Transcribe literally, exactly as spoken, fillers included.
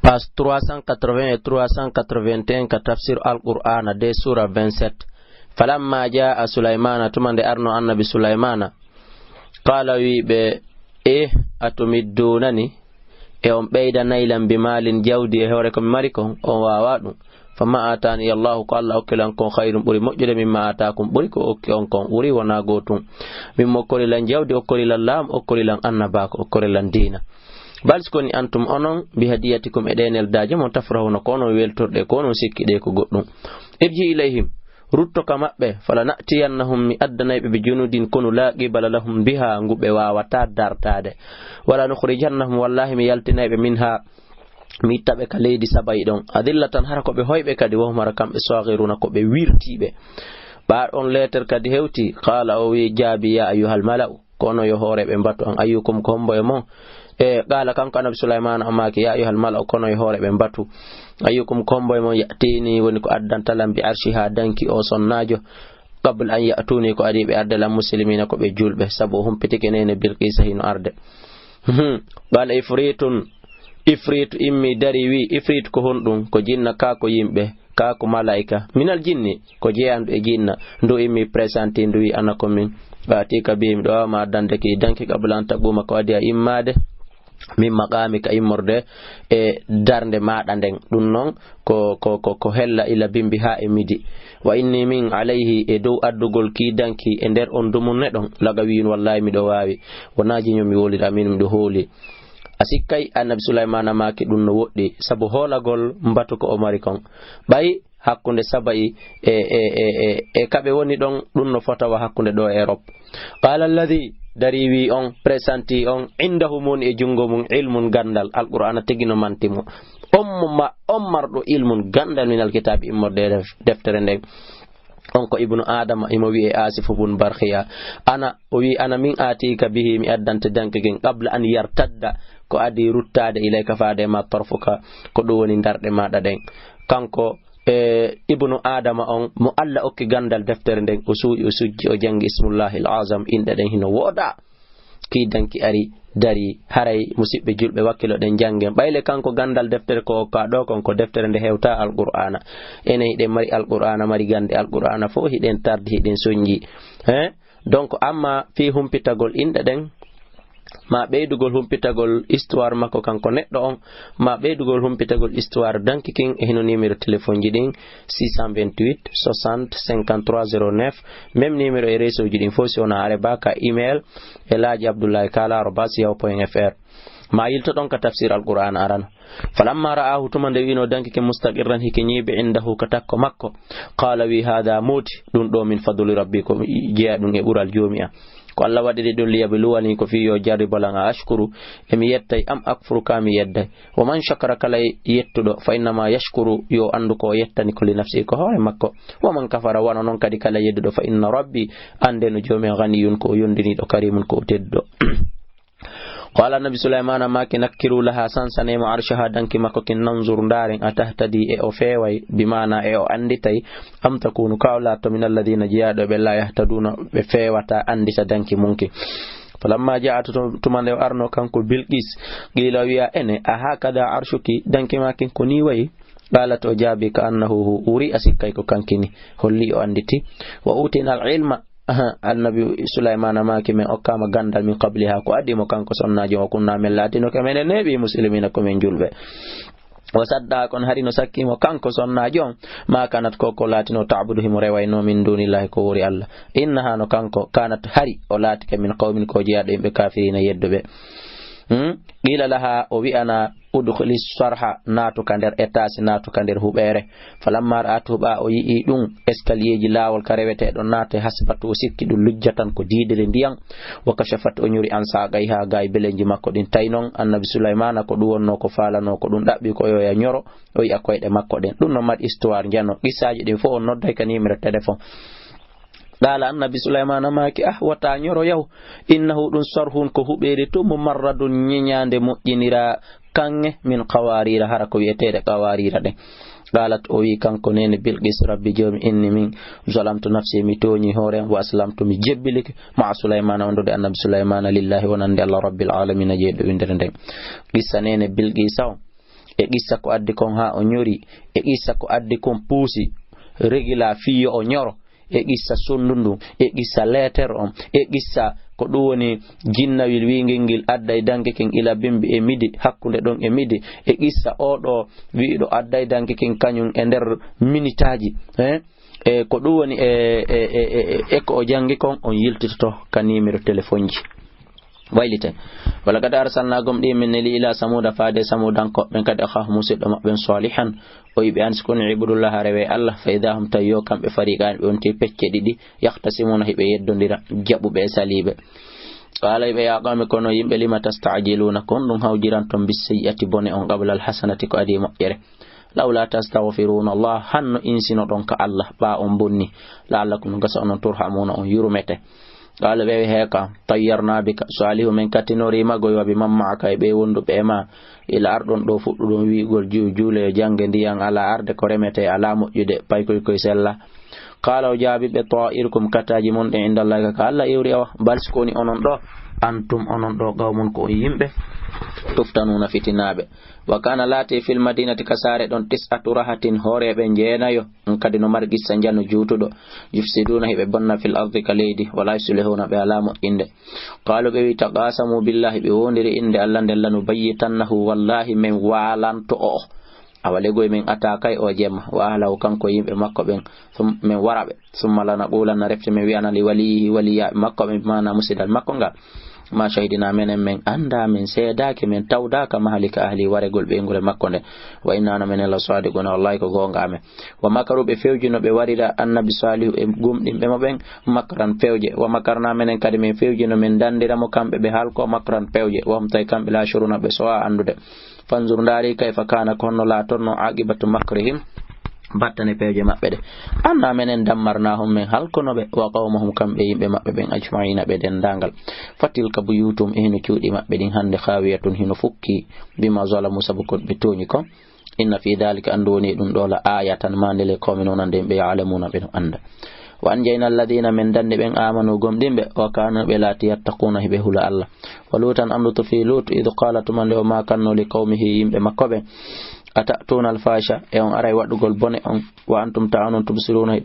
Page trois cent quatre-vingts et trois cent quatre-vingt-un ka tafsir Alqur'aana de, suura vingt-sept. Falamma jaa Sulaymana, tuma nde arno annabi Sulaymana, qala, wi ɓe, eh, atumiddunani, e on ɓeydanay lan bi maalin, jawdi e hoore ko mi mari kon, on waawa ɗum. Fa ma atani Allahu, ko Allah okki lan kon, khayrun, ɓuri moƴƴude, mimma atakum, ɓuri ko okki on kon, ɓuri wona gotum. Min mo okkori lan jawdi, okkori lan laamu, okkori lan annabaaku, okkori lan diina. Bal si koni antum onon, bi hadiyatikum, e ɗe neldaaje mon, tafrahuna, ko onon weltorɗe, ko onon sikkiɗe ko goɗɗum. Irji ilayhim, rutto ka maɓɓe, fala na'tiyannahum, mi addanay ɓe, bi junudin, konu la qibala lahum biha, ngu ɓe waawata dartaade. Wala nukhrijannahum, wallahi mi yaltinay ɓe, minha, mi itta ɓe ka leydi Saba'i ɗon. Adillatan, hara ko ɓe hoyɓe kadi, wa hum, hara kamɓe, saghiruna, ko ɓe wirtiiɓe. Ɓaa on leeter kadi hewti, qala, o wi, jaabi, ya ayyuhal mala'u, kono yo hooreɓe mbatu an, ayyukum, ko hombo e mon? E qala, kanko annabi Sulaymana o maaki, ya ayyuhal mala'u, kono yo hooreɓe mbatu, ayyukum, ko hombo e mon, ya'tini, woni ko addanta lan, bi arshiha, danki o sonnaajo, qabla an ya'tuni, ko adi ɓe arde lan, muslimina, ko ɓe julɓe, sabu o humpitike nene Bilqisa hino arde. Hmm. Qala ifritun, ifritu immi dari wi, ifritu ko honɗum? Ko jinna ka ko yimɓe, ka ko malaika? Minal jinni, ko jeyandu e jinna. Ndu immi presenti, ndu wi, ana ko min. Atika bi, miɗo wawa ma addande ki danki, qabla an taquma, ko adi a immade, min maqami, ka immorde e darnde maɗa nden. Ɗum non ko, ko, ko, ko hella ila bimbi ha e midi. Wa inni, min, alayhi, e dow addugol ki danki e nder on dumunne ɗon, lagawiyun, wallahi miɗo wawi. Wona jiño mi wolida, min miɗo hooli. A sikkay annabi Sulaymana maaki ɗum no woɗɗi, sabu hoolagol mbatu ko o mari kon. Ɓay hakkunde Saba'i e, e, e, e, e kaɓe woni ɗon, ɗum no fota wa hakkunde ɗo e Europe. Qala alladhi, dari wi on, presenti on, indahu, mo woni e jungo mum, ilmun, gandal, Alqur'ana tigi no manti mo. On mo ma-, on marɗo ilmun, gandal, min alkitabi, immorde e def-, deftere nden. On ko ibnu Adama, imo wi'e Asifu bun Barkhiya. Ana, o wi, ana min atika bihi, mi addante danki kin, qabla an yartadda, ko adi ruttade, ilayka, faade ma, tarfuka, ko ɗum woni darɗe maɗa ɗen. Kanko, e, ibnu Adama on, mo Allah okki gandal deftere nden, o suuɗi, o sujji, o jangi Ismullahil Azam, inɗe ɗen hino wooda. Ki danki ari, dari, haray, musiɓɓe julɓe, wakkilo ɗen jangen. Ɓayle kanko gandal deftere ko okka ɗo kon, ko deftere nde hewta Alqur'ana. Enen hiɗen mari Alqur'ana, mari gande Alqur'ana fof, hiɗen tardi, hiɗen sonji. Hein? Donc, amma fii humpitagol inɗe ɗen, ma ɓeydugol humpitagol histoire makko kanko neɗɗo on, ma ɓeydugol humpitagol histoire danki kin, e hino numéro téléphone ji ɗin, six cent vingt-huit, soixante, cinquante-trois, zéro neuf, même numéro e réseau ji ɗin fof, si wona are ba ka email, e laaji Abdoulaye Kala arobase yahoo point F R. Ma yilto ɗon ka tafsir Alqur'an arano. Falamma ra'ahu, tuma nde wi'ino danki ke, mustaqirran, hiki ñiiɓe, indahu, ka takko makko, qala, wi, hada, mooti, ɗum ɗo min fadli rabbi, ko mi jeya ɗum e ɓural joomi am. Ko Allah waɗiri ɗum, liyabluwani, ko fii yo jarribo lan, a ashkuru, e mi yettay, am akfuru, ka mi yedday. Wa man shakara, kala yettuɗo, fa innama yashkuru, yo anndu ko o yettani ko li nafsihi, ko hoore makko. Wa man kafara, wano non kadi kala yedduɗo, fa inna rabbi, annde no joomi am, ganiyun, ko o yondiniiɗo, karimun, ko o tedduɗo. Qala annabi Sulaymana maaki, nakkiru laha, sansanemo, arshaha, danki makko kin, nanzur, ndaaren, a tahtadi, e o feeway, bi maana e o annditay, am takunu, ka o laatto, min alladhina, jeyaaɗo ɓe, la yahtaduna, ɓe feewata anndita danki munki. Falamma ja'at, tu-, tuma nde o arno kanko Bilqis, qila, wi'a, ene, a hakada arshuki, danki ma kin ko ni wayi? Qalat, o jaabi, ka annahu hu, uri a sikkay ko kanki ni, holli o annditi. Wa utina al ilma, aha, annabi Sulaymana maaki, men okkama gandal min qabliha, ko addi mo kanko sonnaajo, wa kunna, men laatino, ka menen neeɓi, muslimina, ko men julɓe. Wa sadda, kon hari no sakki mo kanko sonnaajo on, ma kanat, ko ko laatino, ta'budu, himo rewayno, min dunillahi, ko wori Allah. Innaha, no kanko, kanat, hari o laatike, min qawmin, ko jeyaaɗo yimɓe, kafirina, yedduɓe. Hmm? Qila laha, o wi'ana, udkhuli sarha, naatu ka nder etaasi, naatu ka nder huɓeere. Falamma ra'athu, ɓaa o yi'i ɗum, escalierji, laawol ka reweteeɗo naate, hasibatu, o sikki ɗum, lujjatan, ko diidere ndiyan. Wa kashafat, o ñuri, an saqayha, gaay belenji makko ɗin. Tawi non annabi Sulaymana ko ɗum wonno ko faalano, ko ɗum ɗaɓɓi, ko yo ya ñoro, o yi'a koyɗe makko ɗen. Ɗum no mari histoire njano. Qissaaji ɗin fof on nodday ka numéro téléphone. Qala annabi Sulaymana maaki, ah, wata ñoro yaw. Innahu, ɗum sarhun, ko huɓeere to, mumarradun, ñeñaande, moƴƴinira, kanŋe, min qawarira, hara ko wi'eteeɗe qawarira ɗen. Qalat, o wi kanko neene Bilqis, rabbi, joomi, inni min, zalamtu nafsi, mi tooñi hoore am, wa aslamtu, mi jebbilike, ma'a Sulaymana, wondude annabi Sulaymana, lillahi, wonande Allah, rabbil alamina, jeyɗo winndere nden. Qissa neene Bilqisa on. e qissa ko addi kon haa o ñori, e qissa ko addi kon puusi, regila fii yo o ñoro, e qissa sonndu ndun, e qissa leeter on, e qissa ko ɗum woni jinnawil wiingel ngel adday danke ken ila bimbi e midi, hakkunde ɗon e midi, e qissa oo ɗoo wiiɗo adday danke ken kañum e nder minitaaji, eh? E ko ɗum woni e, e, e, e, e ko o janngi kon, on yiltitoto ka nimero telefonji. Wayliten. Walaqad arsalnaa, gomɗii min neli, ilaa Samuuda, faade Samuudankooɓe ɓen, kadi akhaahum, musiɗɗo maɓɓe ɓen, Saalihan, o wi'i ɓe, an sikoni, ibudullaha, rewee Allah, fa idaa hum, tawi yo kamɓe, fariqaani, ɓe wonti pecce ɗiɗi, yahtasimuna, hiɓe yeddondira, jaɓuɓe e saliiɓe. Qaala, wi'i ɓe, yaa qawmi, kono yimɓe, lima tasta'jiluuna, ko honɗum hawjiranton, bis sayyi'ati, bone on, qabla al hasanati, ko adii moƴƴere. Lawlaa tastaghfiruuna Allah, hanno insinoɗon ka Allah, ɓaa on bonni, la'allakum, gasa onon, turhamuuna, on yurmete. Qaala, ɓe wi'i, heeka, tayyarnaa bika, Saalihu, min kattinoriima goy, wa biman ma'aka, e ɓe wonduɓe e ma, ila arɗon ɗoo fuɗɗuɗon wi'ugol ju-, juule, jannge, ndiyan alaa arde, ko remetee alaa moƴƴude, paykoy koy sella. Qaala, o jaabii ɓe, taa'irukum, kataaji mon ɗin, indallahi, ka Allah iwri. Awa, bal sikoni onon ɗoo, antum, onon ɗoo, qawmun, ko on yimɓe, tuftanuuna, fitinaaɓe. Wa kaana, laatii, fil madiinati, ka saare ɗon, tis'atu rahatin, hooreeɓe jeenayo, on kadi no mari qissa njano juutuɗo, yufsiduuna, hiɓe bonna, fil ardi, ka leydi, walaa yuslihuuna, ɓe alaa moƴƴinde. Qaalu, ɓe wi'i, taqaasamu billahi, ɓe woondiri innde Allah nden, lanubayyitannahu, wallahi, min waalanto o. Awa legoy min ataa kay o jemma, wa ahlahu, kanko e yimɓe makko ɓen, sum-, min wara ɓe. Summa lanaqulanna, refti min wi'ana, li waliyyihi, waliyaaɓe makko ɓen, bi maana musidal makko ngal, ma shahidina, menen min anndaa, min seedaaki, min tawdaaka, mahlika ahli, waregol ɓeynguure makko nden. Wa inna, no menen, la saadiquna, wallahi ko goonga amen. Wa makaru, ɓe fewjino, ɓe warira annabi Saalihu e gomɗinɓe mo ɓen, makran, fewje. Wa makarna, menen kadi min fewjino, min dandira mo, kamɓe ɓe halko, makran, fewje. Wa hum, tawi kamɓe, la yashuruna, ɓe so'a anndude. Fanzur, ndaari, kayfa kaana, ko honno laatorno, aqibatu makrihim, battane pewje maɓɓe ɗe. Anna, menen, dammarnahum, min halkono ɓe, wa qawmahum, kamɓe yimɓe maɓɓe ɓen, ajmaina, ɓe denndaangal. Fatilka buyutuhum, e hino cuuɗi maɓɓe ɗin hannde, khawiyatun, hino fukki, bima zalamu, sabu ko ɓe tooñi kon. Inna fi dhalika, anndu woni e ɗum ɗoo, la ayatan, maande, lil qawmi, wonande yimɓe, ya'lamuna, ɓe no annda. Wa anjayna alladhina, men danni ɓen, amanu, gomɗinɓe, wa kanu, ɓe laati, yattaquna, hiɓe hula Allah. Wa Lutan, anndu to fii Lut, idh qala, tuma nde o maakanno, li qawmihi, yimɓe makko ɓen, atatuna alfasha, e on aray waɗugol bone on, wa antum, ta onon, tubsiruna,